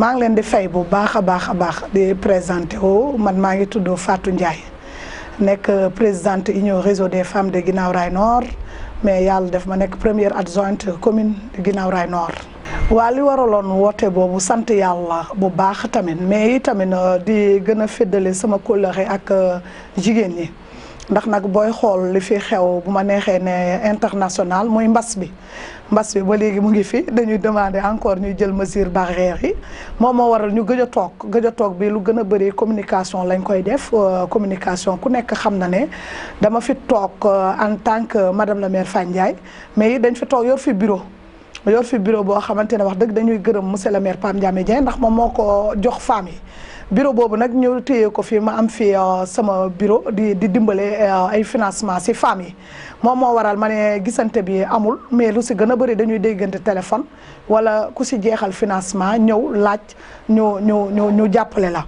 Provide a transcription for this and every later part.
maa ngi leen di fay bu baax a baax di présenté wu man maa ngi tudd Fatou Ndiaye nekk présidente union réseau des femmes de Guinaw Rails Nord mais yàlla def ma nekk première adjointe commune de Guinaw Rails Nord. waa li waraloon woote boobu sant yàlla bu baax tamit mais itamit di gën a féddale sama kóllëre ak jigéen ñi ndax nag booy xool li fi xew bu ma neexee ne international muy mbas bi ba léegi mu ngi fi dañuy demander encore ñuy jël mesure barrière yi moom moo waral ñu gëj a toog bi lu gën a bëri communication lañ koy def communication ku nekk xam na ne dama fi toog en tant que madame la maire Fane Ndiaye mais dañ fi toog yor fi bureau boo xamante ne wax dëgg dañuy gërëm monsieur le maire Pam Ndiame Dieng ndax moom moo ko jox femme yi bureau boobu nag ñu téye ko fii ma am fi sama bureau di dimbale ay financement si femmes yi moom moo waral ma ne gisante bi amul mais lu si gën a bëri dañuy déggante téléphone wala ku si jeexal financement ñëw laaj ñu jàppale la.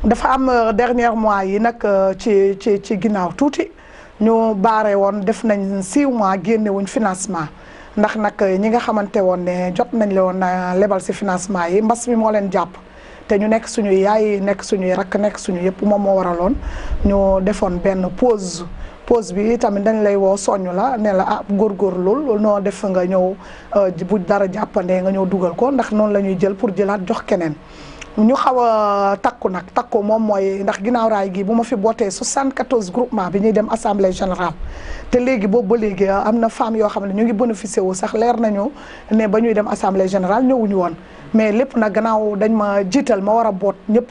dafa am dernier mois yi nag ci ginnaaw tuuti ñu baare woon def nañ 6 mois génnewuñ financement ndax nag ñi nga xamante woon ne jot nañ la woon lebal si financement yi mbas mi moo leen jàpp. te ñu nekk suñuy yaay nekk suñuy rakk nekk suñu yëpp moom moo waraloon ñu defoon benn pause bi tamit dañ lay woo soññ la ne la góorgóorlul noo def nga ñëw bu dara jàppandee nga ñëw dugal ko ndax noonu la ñuy jël pour jëlaat jox keneen ñu xaw a takku moom mooy ndax Guinaw Rails gi bu ma fi bootee 74 groupement bi ñuy dem assemblée générale te léegi boobu ba léegi am na femmes yoo xam ne ñu ngi bénéficié wu sax leer nañu ne ba ñuy dem assemblée générale ñëwuñu woon mais lépp nag gannaaw dañ ma jiital ma war a boot ñëpp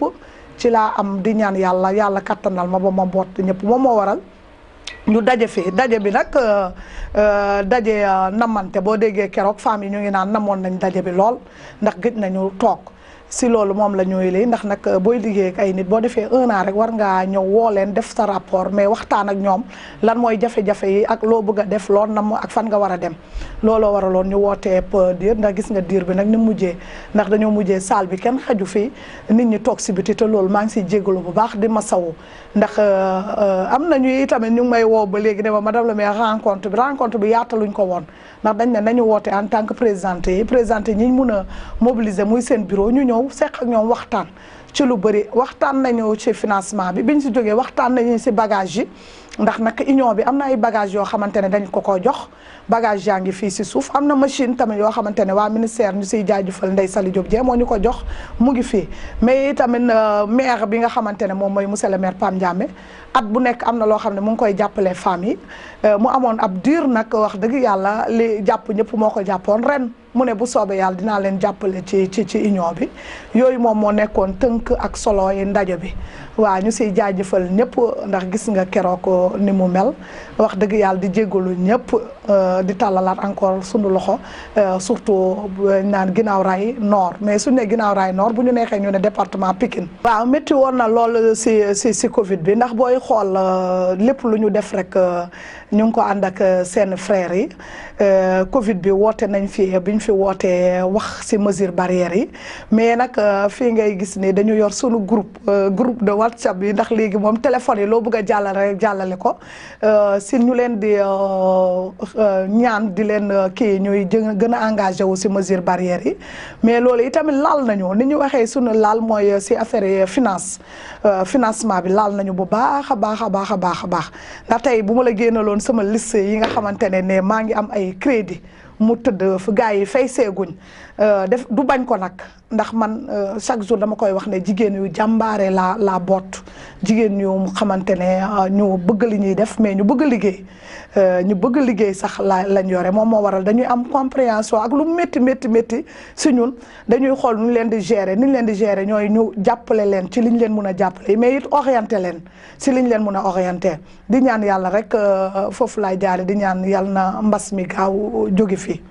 ci laa am di ñaan yàlla kattanal ma ba ma boot ñëpp moom moo waral ñu daje bi nag daje namante boo déggee keroog femmes yi ñu ngi naan namoon nañ daje bi lool ndax gëj nañu toog si loolu moom la ñuy lii ndax nag booy liggéey ak ay nit boo defee 1 an rek war ngaa ñëw woo leen def sa rapport mais waxtaan ak ñoom lan mooy jafe-jafe yi ak loo bëgg a def lool nam ak fan nga war a dem looloo waraloon ñu wootee diir ndax gis nga diir bi nag ni mujjee ndax dañoo mujjee salle bi kenn xaju fi nit ñi toog si biti te loolu maa ngi siy jégalu bu baax di ma sawu ndax am nañu itamit ñu ngi may woo ba léegi ne ma madame la maire rencontre bi yaataluñ ko woon ndax dañ ne nañu woote en tant que présidente ñi mun a mobiliser muy seen bureau ñu ñëw seq ak ñoom waxtaan ci lu bëri waxtaan nañu ci financement bi biñ si jógee waxtaan nañu si bagage yi ndax nag union bi am na ay bagage yoo xamante ne dañ ko jox bagage yaa ngi fii si suuf am na machine tamit yoo xamante ne waa ministère ñu siy jaajëfal Ndeye Saly Diop Dieng moo ñu ko jox mu ngi fii mais tamit maire bi nga xamante ne moom mooy monsieur le maire Pam Ndiame at bu nekk am na loo xam ne mu ngi koy jàppale femmes yi mu amoon ab diir nag wax dëgg yàlla li jàpp ñëpp moo ko jàppoon ren mu ne bu soobee yàlla dinaa leen jàppale ci union bi yooyu moom moo nekkoon tënk ak solo yi ndaje bi waaw ñu siy jaajëfal ñëpp ndax gis nga keroog ni mu mel wax dëgg yàlla di jégalu ñëpp di tàllalaat encore sunu loxo surtout naan Guinaw Rails Nord mais suñu ne Guinaw Rails Nord bu ñu neexee ñu ne département Pikine. waaw métti woon na lool si Covid bi ndax booy xool lépp lu ñu def rek ñu ngi ko ànd ak seen frères yi Covid bi woote nañ fi biñ fi wootee wax si mesure barrière yi mais nag fii ngay gis ni dañu yor sunu groupe de WhatsApp yi ndax léegi moom téléphone yi loo bëgg a jàllale rek jàllale ko si ñu leen di ñaan di leen kii ñuy gën a engagé wu si mesure barrière yi mais loolu itamit laal nañu ni ñu waxee sunu laal mooy si affaire financement bi laal nañu bu baax a baax ndax tey bu ma la génnaloon sama liste yi nga xamante ne maa ngi am ay crédit mu tëdd fu gars yi fay seeguñ def du bañ ko nag ndax man chaque jour dama koy wax ne jigéen yu jàmbaare la boot jigéen ñu xamante ne ñu bëgg li ñuy def mais ñu bëgg liggéey sax lañ yore moom moo waral dañuy am compréhension ak lu métti si ñun dañuy xool nu ñu leen di gérer ñooy ñu jàppale leen ci liñ leen mun a jàppale mais it orienté leen si liñ leen mun a orienté di ñaan yàlla rek foofu laay jaare di ñaan yàlla na mbas mi gaaw jóge fii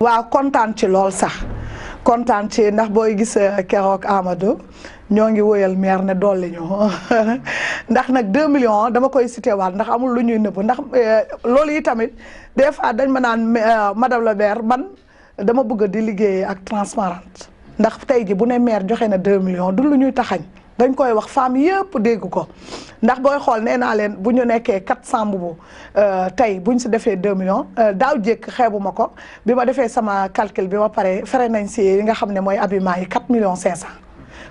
waaw kontaan ci lool sax kontaan ci ndax booy gis keroog Amadou ñoo ngi woyal maire ne dolli ñu ndax nag 2 millions dama koy cité waat ndax amul lu ñuy nëbb ndax loolu yi tamit des fois dañ ma naan madame la maire man dama bëgg di liggéey ak transparente ndax tey ji bu ne maire joxe na 2 millions du lu ñuy taxañ dañ koy wax femme yëpp dégg ko ndax booy xool nee naa leen bu ñu nekkee 400 mbubu tey bu ñu si defee 2 millions daaw jékk xeebu ma ko bi ma defee sama calcul bi ma pare fere nañ si yi nga xam ne mooy habillement yi 4 millions 500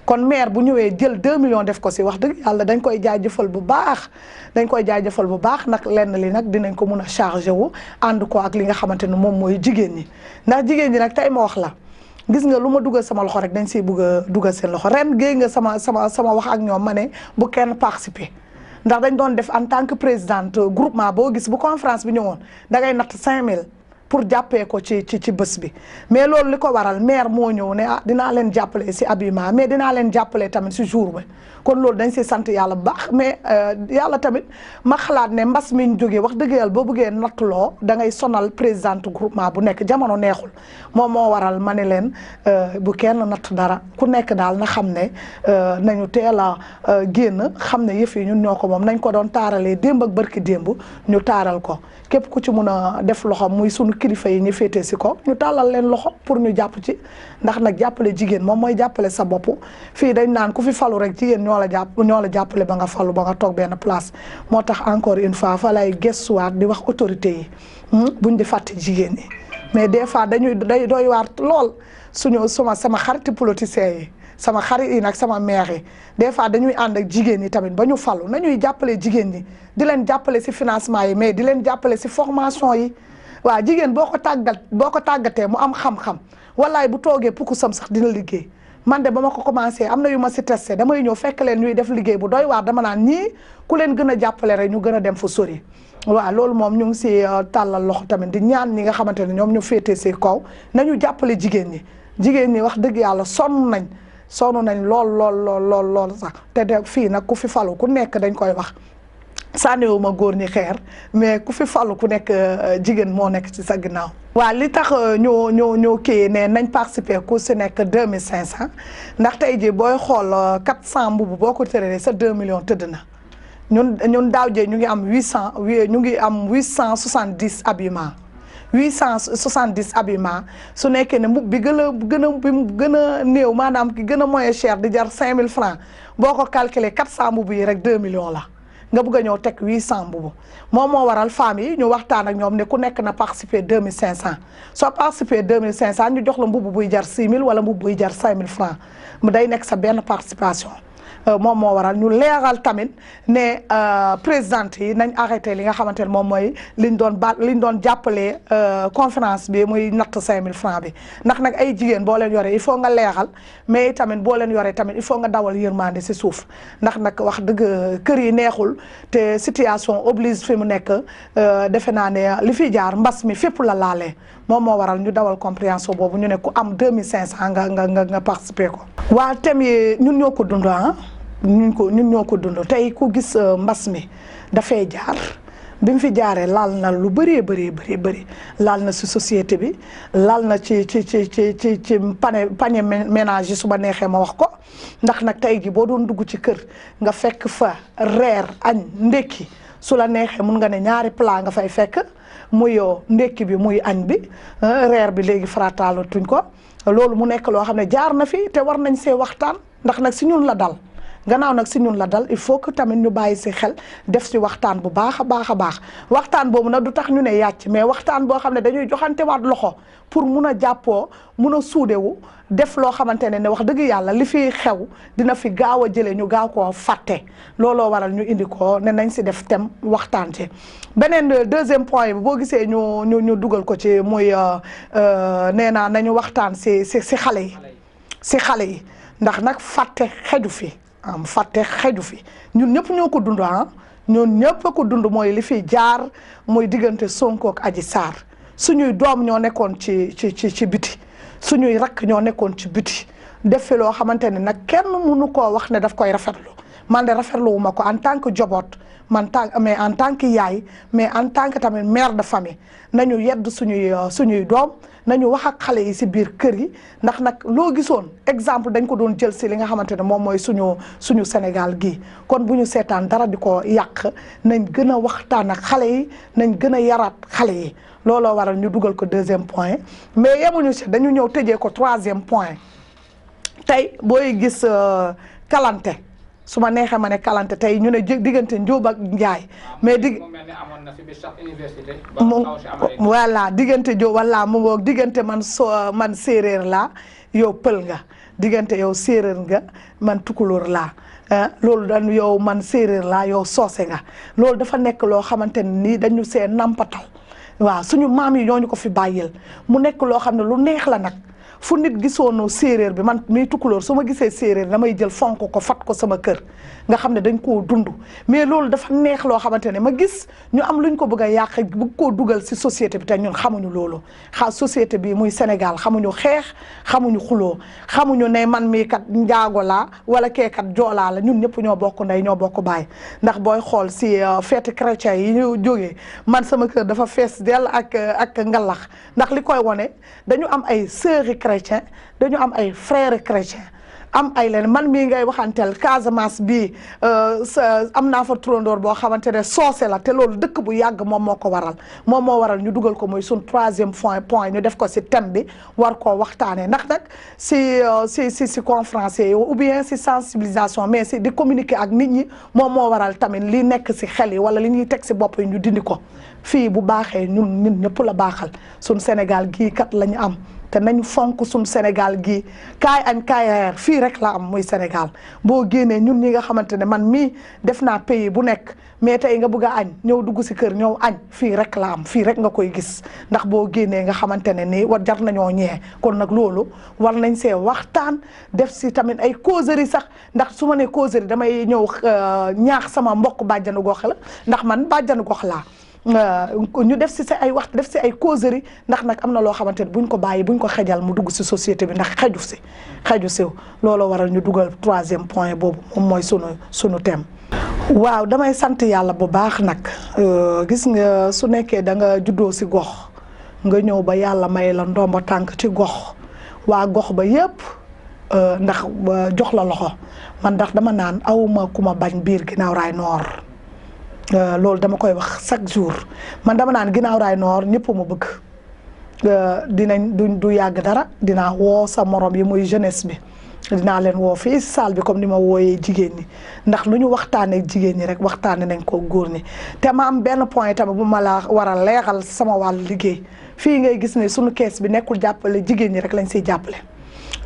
kon maire bu ñëwee jël 2 millions def ko si wax dëgg yàlla dañ koy jaajëfal bu baax dañ koy jaajëfal bu baax nag lenn li nag dinañ ko mun a chargé wu ànd ko ak li nga xamante ne moom mooy jigéen ñi ndax jigéen ñi nag tey ma wax la gis nga lu ma dugal sama loxo rek dañ siy bugg a dugal seen loxo ren géey nga sama wax ak ñoom ma ne bu kenn participer ndax dañ doon def en tant que présidente groupement boo gis bu conférence bi ñëwoon da ngay natt 5000 pour jàppee ko ci bés bi mais loolu li ko waral maire moo ñëw ne ah dinaa leen jàppale si habillement mais dinaa leen jàppale tamit si jour bi kon loolu dañ si sant yàlla bu baax mais yàlla tamit ma xalaat ne mbas mi ñu jógee wax dëgg yàlla boo bëggee nattuloo da ngay sonal présidente groupement bu nekk jamono neexul moom moo waral ma ne leen bu kenn natt dara ku nekk daal na xam ne nañu teel a génn xam ne yëf yi ñun ñoo ko moom nañ ko doon taaralee démb ak barki démb ñu taaral ko képp ku ci mun a def loxo muy sunu kilifa yi ñu féetee si ko ñu tàllal leen loxo pour ñu jàpp ci ndax nag jàppale jigéen moom mooy jàppale sa bopp fii dañ naan ku fi falu rek jigéen ñoo la jàppale ba nga falu ba nga toog benn place moo tax encore une fois fa lay gëstuwaat di wax autorité yi buñ di fàtte jigéen ñi mais des fois day doy waar lool sama xariti politiciens yi sama xarit yi nag sama maire yi des fois dañuy ànd ak jigéen ñi tamit ba ñu falu nañuy jàppale jigéen ñi di leen jàppale si financement yi mais di leen jàppale si formation yi waaw jigéen boo ko tàggatee mu am xam-xam wallaay bu toogee pukusam sax dina liggéey man de ba ma ko commencé am na yu ma si testé damay ñëw fekk leen ñuy def liggéey bu doy waar dama naan ñii ku leen gën a jàppale rek ñu gën a dem fu sori waaw loolu moom ñu ngi si tàllal loxo tamit di ñaan ñi nga xamante ne ñoom ñu féetee si kaw nañu jàppale jigéen ñi wax dëgg yàlla sonn nañ lool sax te de fii nag ku fi falu ku nekk dañ koy wax sànniwuma góor ñi xeer mais ku fi falu ku nekk jigéen moo nekk ci sa ginnaaw. waaw li tax ñu kii ne nañ participer ku si nekk 2500 ndax tey jii booy xool 400 mbubu boo ko tëree sa 2 millions tëdd na ñun daaw jee ñu ngi am 870 habillement 870 habillement su nekkee ne mbub bi gën a néew maanaam ki gën a moyen cher di jar 5000 francs boo ko calculer 400 mbubu yi rek 2 millions la nga bëgg a ñëw teg 800 mbubu moom moo waral femmes yi ñu waxtaan ak ñoom ne ku nekk na participer 2500 soo participer 2500 ñu jox la mbubu buy jar 6000 wala mbubu buy jar 5000 francs mu day nekk sa benn participation. moom moo waral ñu leeral tamit ne présidente yi nañ arrêté li nga xamante ne moom mooy liñ doon jàppalee conférence bi muy natt 5000 francs bi ndax nag ay jigéen boo leen yoree il faut nga leeral mais tamit boo leen yoree tamit il faut nga dawal yërmande si suuf ndax nag wax dëgg kër yi neexul te situation oblige fi mu nekk defe naa ne li fi jaar mbas mi fépp la laalee moom moo waral ñu dawal compréhension boobu ñu ne ku am 2500 nga participer ko. waa thème yi ñun ñoo ko dund ñun ñoo ko dund tey ku gis mbas mi dafay jaar bi mu fi jaaree laal na lu bëree bëri laal na si société bi laal na ci panier ménage yi su ma neexee ma wax ko ndax nag tey gi boo doon dugg ci kër nga fekk fa reer añ ndekki su la neexee mun nga ne ñaari plat nga fay fekk muy ndekki bi muy añ bi reer bi léegi farataalatuñ ko loolu mu nekk loo xam ne jaar na fi te war nañ see waxtaan ndax nag si ñun la dal gannaaw nag si ñun la dal il faut que tamit ñu bàyyi si xel def si waxtaan bu baax a baax waxtaan boobu nag du tax ñu ne yàcc mais waxtaan boo xam ne dañuy joxantewaat loxo pour mun a jàppoo mun a suudewu def loo xamante ne wax dëgg yàlla li fi xew dina fi gaaw a jëlee ñu gaaw koo fàtte looloo waral ñu indi ko ne nañ si def tem waxtaan ci beneen deuxième point bi boo gisee ñu dugal ko ci muy nee naa nañu waxtaan si xale yi ndax nag fàtte xeju fi fàtte xeju fi ñun ñëpp ñoo ko dund ñun ñëpp ko dund mooy li fi jaar muy diggante Sonko ak Adji Sarr suñuy doom ñoo nekkoon ci biti suñuy rakk ñoo nekkoon ci biti def fi loo xamante ne nag kenn mënu koo wax ne daf koy rafetlu man de rafetlu wu ma ko en tant que joboot mais en tant que yaay mais en tant que tamit mère de famille nañu yedd suñuy doom nañu wax ak xale yi si biir kër yi ndax nag loo gisoon exemple dañ ko doon jël si li nga xamante ne moom mooy suñu Sénégal gii kon bu ñu seetaan dara di ko yàq nañ gën a waxtaan ak xale yi nañ gën a yaraat xale yi looloo waral ñu dugal ko deuxième point mais yemuñu si dañu ñëw tëjee ko troisième point tey booy gis kalante su ma neexee ma ne kalante tey ñu ne diggante Njóob ak Njaay mais voilà diggante Njóob walla mu ngoog diggante man séeréer la yow pël nga diggante yow séeréer nga man tukulóor laa loolu dañ yow man séeréer laa yow soose nga loolu dafa nekk loo xamante ne nii dañu see nampatal waaw suñu maam yi ñoo ñu ko fi bàyyil mu nekk loo xam ne lu neex la nag fu nit gisoonoo séeréer bi man miy tukulóor su ma gisee séeréer damay jël fonk ko fat ko sama kër nga xam ne dañ koo dund mais loolu dafa neex loo xamante ne ma gis ñu am luñ ko bëgg a yàq bëgg koo dugal si société bi te ñun xamuñu loolu société bi muy Sénégal xamuñu xeex xamuñu xuloo xamuñu ne man mii kat njaago laa wala kee kat joolaa la ñun ñëpp ñoo bokk ndey ñoo bokk baay ndax booy xool si fête chrétien yi ñu jógee man sama kër dafa fees dell ak ngalax ndax li koy wone dañu am ay sœurs chrétien dañu am ay frères chrétien am ay leen man mii ngay waxanteel Casamance bii am naa fa turandoor boo xamante ne soose la te loolu dëkk bu yàgg moom moo ko waral moom moo waral ñu dugal ko muy suñ troisième point ñu def ko si thème bi war koo waxtaanee ndax nag si conférence yi ou bien si sensibilisation mais si di communiquer ak nit ñi moom moo waral tamit li nekk si xel yi wala li ñuy teg si bopp yi ñu dindi ko fii bu baaxee ñun ñëpp la baaxal suñ Sénégal gii kat la ñu am te nañ fonk suñ Sénégal gii kaay añ kaay reer fii rek la am muy Sénégal boo génnee ñun ñi nga xamante ne man mii def naa pays bu nekk mais tey nga bëgg a añ ñëw dugg si kër ñëw añ fii rek la am fii rek nga koy gis ndax boo génnee nga xamante ne nii war jar nañoo ñee kon nag loolu war nañ see waxtaan def si tamit ay causerie sax ndax su ma nee causerie damay ñëw ñaax sama mbokk bàjjanu gox la ndax man bàjjanu gox laa ñu def si ay waxtu def si ay causerie ndax nag am na loo xamante ne buñ ko bàyyi buñ ko xejal mu dugg si société bi ndax xeju si looloo waral ñu dugal troisième point boobu moom mooy sunu thème. waaw damay sant yàlla bu baax nag gis nga su nekkee da nga juddoo si gox nga ñëw ba yàlla may la ndomba tànk ci gox waa gox ba yépp ndax jox la loxo man ndax dama naan awma ku ma bañ biir Guinaw Rail Nord. loolu dama koy wax chaque jour man dama naan Guinaw Rail Nord ñëpp ma bëgg dinañ du yàgg dara dinaa woo sa morom yi muy jeunesse bi dinaa leen woo fii salle bi comme ni ma wooyee jigéen ñi ndax lu ñu waxtaanee jigéen ñi rek waxtaanee nañ ko góor ñi te ma am benn point tamit bu ma la war a leeral sama wàllu liggéey fii ngay gis ne sunu kees bi nekkul jàppale jigéen ñi rek lañ siy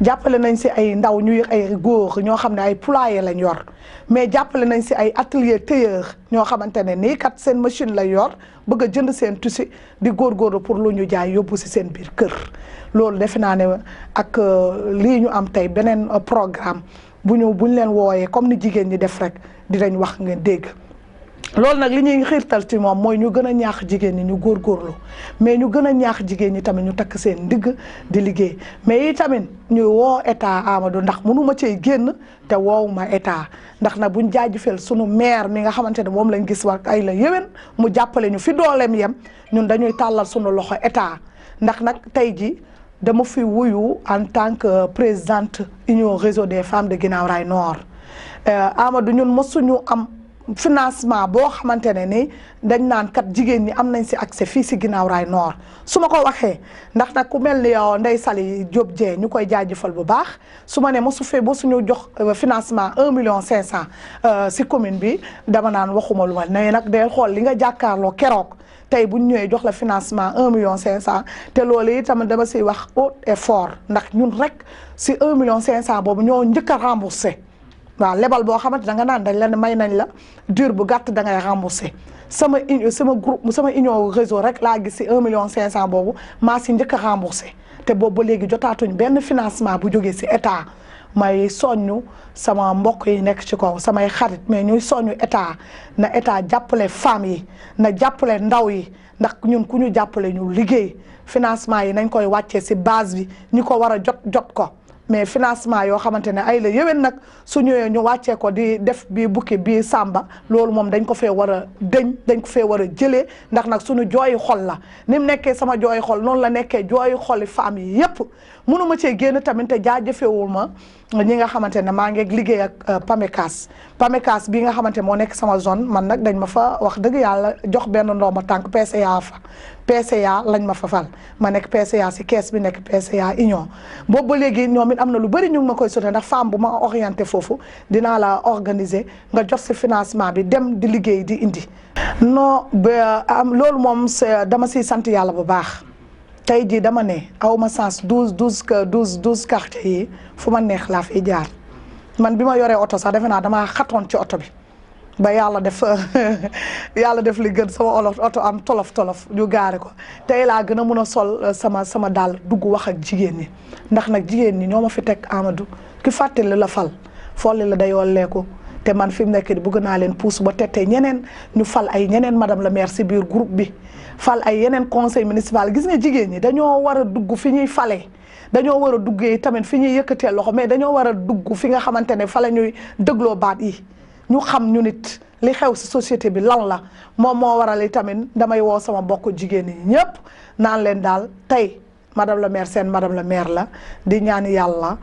jàppale nañ si ay ndaw ñu ay góor ñoo xam ne ay poulailler lañ yor mais jàppale nañ si ay atelier tailleur ñoo xamante ne nii kat seen machine la yor bëgg a jënd seen tissu di góorgóorlu pour lu ñu jaay yóbbu si seen biir kër loolu defe naa ne ak lii ñu am tey beneen programme buñ leen wooyee comme ni jigéen ñi def rek dinañ wax ngeen dégg loolu nag li ñuy xiirtal ci moom mooy ñu gën a ñaax jigéen ñi ñu góorgóorlu mais ñu gën a ñaax jigéen ñi tamit ñu takk seen ndigg di liggéey mais i tamit ñu woo état Amadou ndax mënuma cee génn te woowuma état ndax nag buñ jaajëfal sunu maire mi nga xamante ne moom lañ gis war ay la yéwén mu jàppale ñu fi dooleem yem ñun dañuy tàllal sunu loxo état ndax nag tey ji dama fi wuyu en tant que présidente union réseau des femmes de Guinaw Rail Nord Amadou ñun mosuñu am financement boo xamante ne ni dañ naan kat jigéen ñi am nañ si accès fii si Guinaw Rail Nord su ma ko waxee ndax nag ku mel ni yow Ndeye Sali Diop Dieng ñu koy jaajëfal bu baax su ma ne mosu fee ba suñu jox financement 1,5 million si commune bi dama naan waxuma lu ma ne nag day xool li nga jàkkaarloo keroog tey bu ñu ñëwee jox la financement 1,5 million te loolu itam dama siy wax haut et fort ndax ñun rek si 1,5 million boobu ñoo njëkk a remboursé. waaw lebal boo xamante da nga naan dañ la ne may nañ la dur bu gàtt da ngay remboursé sama groupe sama union réseau rek laa gis si 1,5 million boobu maa si njëkk a remboursé te boobu ba léegi jotaatuñ benn financement bu jógee si état may soññu sama mbokk yi nekk ci kaw samay xarit mais ñuy soññu état na état jàppale femmes yi na jàppale ndaw yi ndax ñun ku ñu jàppale ñu liggéey financement yi nañ koy wàccee si base bi ñi ko war a jot ko. mais financement yoo xamante ne ay la yéwén nag su ñëwee ñu wàccee ko di def bii bukki bii sàmba loolu moom dañ ko fee war a dañ ko fee war a jëlee ndax nag suñu jooyi xol la ni mu nekkee sama jooyi xol noonu la nekkee jooyi xoli femmes yi yépp mënuma cee génn tamit te jaajëfewul ma ñi nga xamante ne maa ngi liggéey ak PAMECAS bi nga xamante moo nekk sama zone man nag dañ ma fa wax dëgg yàlla jox benn ndomba tànk PCA lañ ma fa fal ma nekk PCA si kees bi nekk PCA union boobu ba léegi ñoom it am na lu bëri ñu ngi ma koy sote ndax femme bu ma orienté foofu dinaa la organiser nga jot si financement bi dem di liggéey di indi non ba am loolu moom dama siy sant yàlla bu baax tey jii dama ne aw ma sens 12 quartiers yi fu ma neex laa fiy jaar man bi ma yoree oto sax defe naa damaa xatoon ci oto bi ba yàlla def li gën sama oto am tolof ñu gaare ko tey laa gën a mun a sol sama daal dugg wax ak jigéen ñi ndax nag jigéen ñi ñoo ma fi teg Amadou ki fàttali la fal folli la dayoo leeku te man fi mu nekk di bëgg naa leen pousse ba tey ñeneen ñu fal ay ñeneen madame la maire si biir groupe bi fal ay yeneen conseil municipal gis nga jigéen ñi dañoo war a dugg fi ñuy fale dañoo war a duggee tamit fi ñuy yëkkatee loxo mais dañoo war a dugg fi nga xamante ne fa la ñuy dëgloo baat yi ñu xam ñu nit li xew si société bi lan la moom moo waral i tamit damay woo sama bokk jigéen ñi ñëpp naan leen daal tey madame la maire seen madame la maire la di ñaan yàlla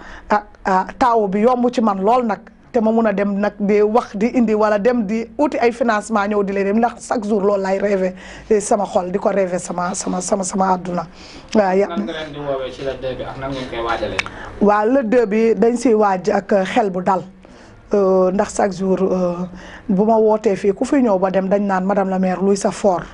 taaw bi yomb ci man lool nag te ma mun a dem nag di wax di indi wala dem di uti ay financement ñëw di leen dem ndax chaque jour loolu lay rêvé sama xol di ko rêvé sama àdduna. waaw nan nga leen di woowee ci le 2 bi ak nan ngeen koy waajalee. waaw le 2 bi dañ siy waaj ak xel bu dal ndax chaque jour bu ma wootee fii ku fi ñëw ba dem dañ naan madame la maire luy sa fort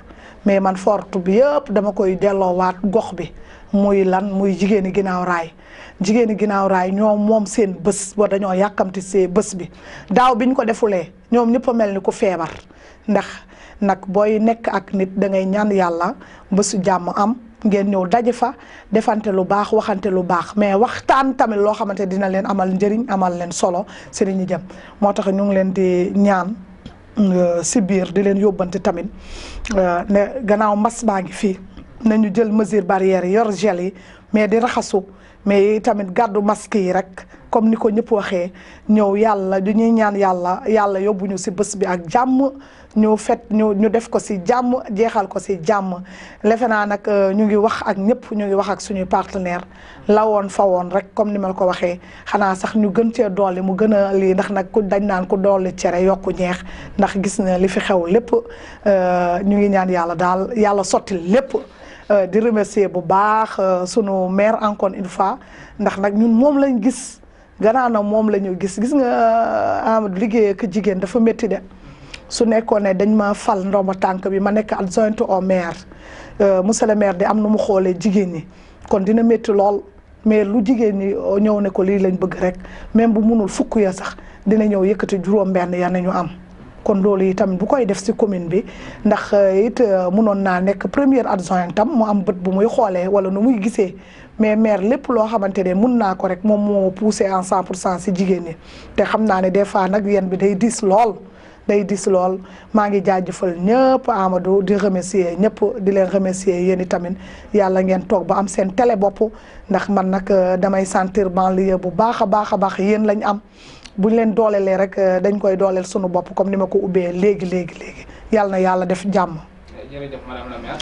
mais man fortu bi yëpp dama koy delloowaat gox bi muy lan muy jigéeni ginnaaw raay. jigéeni ginnaaw raay ñoom moom seen bés ba dañoo yàkkamti see bés bi daaw biñ ko defulee ñoom ñëpp a mel ni ku feebar ndax nag booy nekk ak nit da ngay ñaan yàlla bésu jàmm am ngeen ñëw daje fa defante lu baax waxante lu baax mais waxtaan tamit loo xamante dina leen amal njëriñ amal leen solo si li ñu jëm moo tax ñu ngi leen di ñaan si biir di leen yóbbante tamit ne gannaaw mbas baa ngi fii nañu jël mesure barrière yi yor gel yi mais di raxasu mais tamit gàddu masque yi rek comme ni ko ñëpp waxee ñëw yàlla du ñuy ñaan yàlla yóbbuñu si bés bi ak jàmm ñu def ko si jàmm jeexal ko si jàmm lefe naa nag ñu ngi wax ak ñëpp ñu ngi wax ak suñuy partenaire la woon fa woon rek comme ni ma ko waxee xanaa sax ñu gën cee dolli mu gën a lii ndax nag ku dañ naan ku dolli cere yokku ñeex ndax gis na li fi xew lépp ñu ngi ñaan yàlla daal yàlla sotti lépp di remercier bu baax sunu maire encore une fois ndax nag ñun moom lañ gis gannaaw na moom la ñu gis nga Amadou liggéey ak jigéen dafa métti de su nekkoon ne dañ ma fal ndomba tànk bi ma nekk adjointe au maire monsieur le maire di am nu mu xoolee jigéen ñi kon dina métti lool mais lu jigéen ñi ñëw ne ko lii lañ bëgg rek même bu munul fukk ya sax dina ñëw yëkkati juróom-benn ya nañu am kon loolu itam bu koy def ci commune bi ndax it munoon naa nekk première adjointe tam mu am bët bu muy xoolee wala nu muy gisee mais maire lépp loo xamante ne mun naa ko rek moom moo poussé en 100% ci jigéen ñi te xam naa ne des fois nag yéen bi day diis lool maa ngi jaajëfal ñëpp Amadou di remercier ñëpp di leen remercier yéen itamit yàlla ngeen toog ba am seen télé bopp ndax man nag damay sentir banlieue bu baax a baax yéen lañ am buñ leen doolelee rek dañ koy dooleel sunu bopp comme ni ma ko ubbee léegi yàlla na yàlla def jàmm. jërëjëf madame la maire.